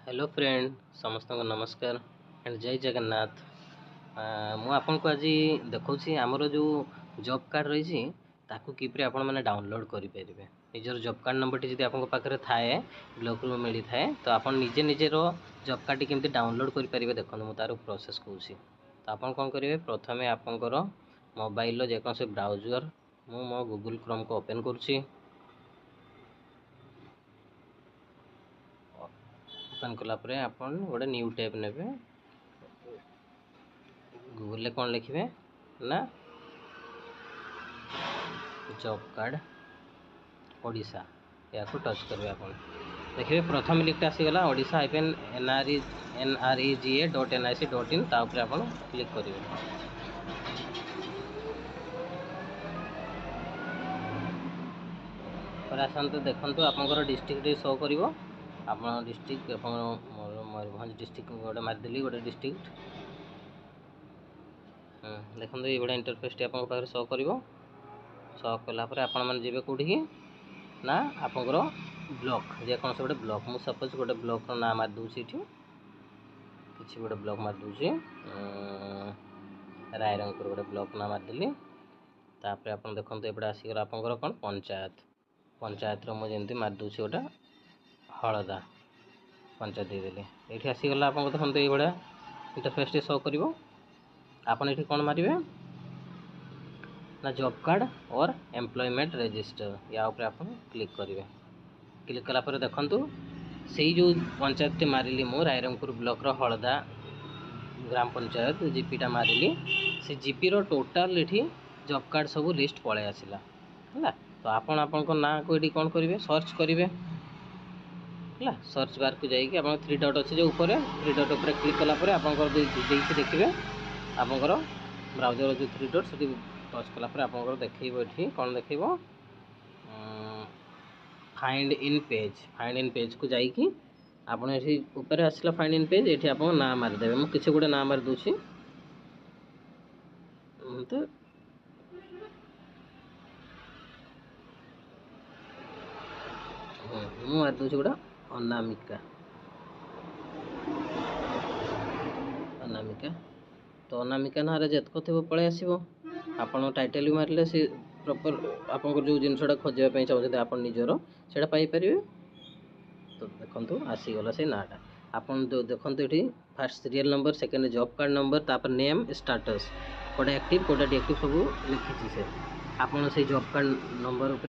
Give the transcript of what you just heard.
Hello friend, ସମସ୍ତଙ୍କୁ ନମସ୍କାର and ଜୟ ଜଗନ୍ନାଥ। ମୁଁ ଆପଣଙ୍କୁ ଆଜି ଦେଖାଉଛି ଆମର ଯେଉଁ ଜବ୍ କାର୍ଡ଼ ରହିଛି, ତାକୁ କିପରି ଆପଣମାନେ ଡାଉନଲୋଡ଼୍ କରିପାରିବେ। ନିଜର ଜବ୍ କାର୍ଡ଼ ନମ୍ବରଟି ଯଦି ଆପଣଙ୍କ ପାଖରେ ଥାଏ, ବ୍ଲକ୍ରୁ ମିଳିଥାଏ, ତ ଆପଣ ନିଜେ ନିଜର ଜବ୍ କାର୍ଡ଼ଟି କେମିତି ଡାଉନଲୋଡ଼୍ କରିପାରିବେ, ଦେଖନ୍ତୁ ମୁଁ ତା'ର ପ୍ରୋସେସ୍ କହୁଛି। ତ ଆପଣ କ'ଣ କରିବେ? ପ୍ରଥମେ ଆପଣଙ୍କର ମୋବାଇଲର ଯେକୌଣସି ବ୍ରାଉଜର୍, ମୁଁ ମୋ ଗୁଗୁଲ୍ କ୍ରୋମ୍କୁ ଓପେନ୍ କରୁଛି। ଓପେନ୍ କଲା ପରେ ଆପଣ ଗୋଟେ ନ୍ୟୁ ଟ୍ୟାବ୍ ନେବେ। ଗୁଗୁଲରେ କ'ଣ ଲେଖିବେ ନା ଜବ୍ କାର୍ଡ଼ ଓଡ଼ିଶା। ଏହାକୁ ଟଚ୍ କରିବେ। ଆପଣ ଦେଖିବେ ପ୍ରଥମ ଲିଙ୍କଟା ଆସିଗଲା, Odisha-NRENREGA.nic.in। ତା ଉପରେ ଆପଣ କ୍ଲିକ୍ କରିବେ। ପରେ ଆସନ୍ତୁ, ଦେଖନ୍ତୁ ଆପଣଙ୍କର ଡିଷ୍ଟ୍ରିକ୍ଟଟି ଶୋ କରିବ। ଆପଣ ଡିଷ୍ଟ୍ରିକ୍ଟ, ଆପଣ ମୋର ମୟୂରଭଞ୍ଜ ଡିଷ୍ଟ୍ରିକ୍ଟ ଗୋଟେ ମାରିଦେଲି, ଗୋଟେ ଡିଷ୍ଟ୍ରିକ୍ଟ। ଦେଖନ୍ତୁ, ଏଇଭଳିଆ ଇଣ୍ଟରଫେସ୍ଟି ଆପଣଙ୍କ ପାଖରେ ଶୋ କରିବ। ଶୋ କଲା ପରେ ଆପଣମାନେ ଯିବେ କେଉଁଠିକି ନା ଆପଣଙ୍କର ବ୍ଲକ୍, ଯେକୌଣସି ଗୋଟେ ବ୍ଲକ୍। ମୁଁ ସପୋଜ୍ ଗୋଟେ ବ୍ଲକ୍ର ନାଁ ମାରିଦେଉଛି ଏଠି, କିଛି ଗୋଟେ ବ୍ଲକ୍ ମାରିଦେଉଛି, ରାଇରଙ୍ଗପୁର ଗୋଟେ ବ୍ଲକ୍ ନାଁ ମାରିଦେଲି। ତାପରେ ଆପଣ ଦେଖନ୍ତୁ, ଏପଟେ ଆସିଗଲା ଆପଣଙ୍କର କ'ଣ ପଞ୍ଚାୟତ। ପଞ୍ଚାୟତର ମୁଁ ଯେମିତି ମାରିଦେଉଛି ଗୋଟେ ହଳଦା ପଞ୍ଚାୟତ ଦେଇଦେଲି। ଏଇଠି ଆସିଗଲା ଆପଣଙ୍କ, ଦେଖନ୍ତୁ ଏଇଭଳିଆ ଇଣ୍ଟରଫେସ୍ଟି ଶୋ କରିବ। ଆପଣ ଏଠି କ'ଣ ମାରିବେ ନା job card or employment register, ୟା ଉପରେ ଆପଣ କ୍ଲିକ୍ କରିବେ। କ୍ଲିକ୍ କଲା ପରେ ଦେଖନ୍ତୁ, ସେଇ ଯେଉଁ ପଞ୍ଚାୟତଟି ମାରିଲି ମୁଁ, ରାଇରଙ୍ଗପୁର ବ୍ଲକର ହଳଦା ଗ୍ରାମ ପଞ୍ଚାୟତ ଜିପିଟା ମାରିଲି, ସେ ଜିପିର ଟୋଟାଲ୍ ଏଠି ଜବ୍ କାର୍ଡ଼ ସବୁ ଲିଷ୍ଟ ପଳେଇ ଆସିଲା। ହେଲା, ତ ଆପଣ ଆପଣଙ୍କ ନାଁକୁ ଏଠି କ'ଣ କରିବେ? ସର୍ଚ୍ଚ କରିବେ। ହେଲା, ସର୍ଚ୍ଚ ବାର୍କୁ ଯାଇକି ଆପଣ ଥ୍ରୀ ଡଟ୍ ଅଛି ଯେଉଁ ଉପରେ, ଥ୍ରୀ ଡଟ୍ ଉପରେ କ୍ଲିକ୍ କଲା ପରେ ଆପଣଙ୍କର ଦେଇଛି, ଦେଖିବେ ଆପଣଙ୍କର ବ୍ରାଉଜର ଯେଉଁ ଥ୍ରୀ ଡଟ୍, ସେଠି ଟଚ୍ କଲା ପରେ ଆପଣଙ୍କର ଦେଖେଇବ। ଏଠି କ'ଣ ଦେଖେଇବ? Find in page. Find in ପେଜ୍କୁ ଯାଇକି ଆପଣ ଏଠି ଉପରେ ଆସିଲା ଫାଇଣ୍ଡ ଇନ୍ ପେଜ୍, ଏଠି ଆପଣଙ୍କ ନାଁ ମାରିଦେବେ। ମୁଁ କିଛି ଗୋଟେ ନାଁ ମାରିଦେଉଛି ତ, ମୁଁ ମାରିଦେଉଛି ଗୋଟେ ଅନାମିକା। ଅନାମିକା, ତ ଅନାମିକା ନାଁରେ ଯେତକ ଥିବ ପଳେଇ ଆସିବ। ଆପଣ ଟାଇଟେଲ୍ ବି ମାରିଲେ ସେ ପ୍ରପର୍ ଆପଣଙ୍କର ଯେଉଁ ଜିନିଷଟା ଖୋଜିବା ପାଇଁ ଚାହୁଁଛନ୍ତି ଆପଣ ନିଜର, ସେଇଟା ପାଇପାରିବେ। ତ ଦେଖନ୍ତୁ, ଆସିଗଲା ସେଇ ନାଁଟା। ଆପଣ ଦେଖନ୍ତୁ, ଏଠି first serial number, second job card number, ତାପରେ ନେମ୍, ଷ୍ଟାଟସ୍, କେଉଁଟା ଆକ୍ଟିଭ୍ କେଉଁଟା ଡିଆକ୍ଟିଭ୍ ସବୁ ଲେଖିଛି ସେ। ଆପଣ ସେଇ ଜବ୍ କାର୍ଡ଼ ନମ୍ବର ଉପରେ